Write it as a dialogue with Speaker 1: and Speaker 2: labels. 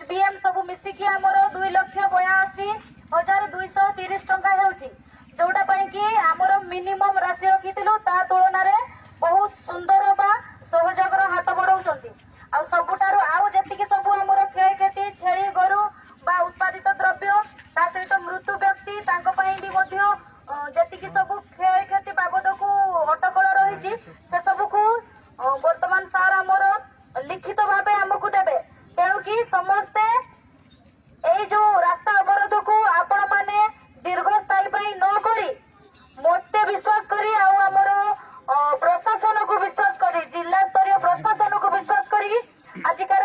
Speaker 1: ଏବିଏମ୍ ସବୁ ମିଶିକି ଆମର 2,82,230 ଟଙ୍କା ହେଉଛି, ଯୋଉଟା ପାଇଁ କି ଆମର ମିନିମମ୍ ରାଶି ରଖିଥିଲୁ, ତା ତୁଳନାରେ ବହୁତ ସୁନ୍ଦର ବା ସହଯୋଗର ହାତ ବଢାଉଛନ୍ତି। ଆଉ ସବୁଠାରୁ ଆଉ ଯେତିକି ସବୁ ଆମର କ୍ଷୟକ୍ଷତି, ଛେଳି, ଗୋରୁ ବା ଉତ୍ପାଦିତ ଦ୍ରବ୍ୟ, ତା ସହିତ ମୃତ୍ୟୁ ବ୍ୟକ୍ତି, ତାଙ୍କ ପାଇଁ ବି ମଧ୍ୟ ଯେତିକି ସବୁ କ୍ଷୟକ୍ଷତି ବାବଦକୁ ଅଟକଳ ରହିଛି, ସେସବୁକୁ ବର୍ତ୍ତମାନ ସାର୍ ଆମର ଲିଖିତ ଭାବେ ଆମକୁ ଦେବେ। ତେଣୁକି ସମସ୍ତେ ଏଇ ଯୋଉ ରାସ୍ତା ଅବରୋଧକୁ ଆପଣମାନେ ଦୀର୍ଘସ୍ଥାୟୀ ପାଇଁ ନ କରି, ମୋତେ ବିଶ୍ୱାସ କରି ଆଉ ଆମର ପ୍ରଶାସନକୁ ବିଶ୍ୱାସ କରି, ଜିଲ୍ଲା ସ୍ତରୀୟ ପ୍ରଶାସନକୁ ବିଶ୍ୱାସ କରି ଆଜିକାର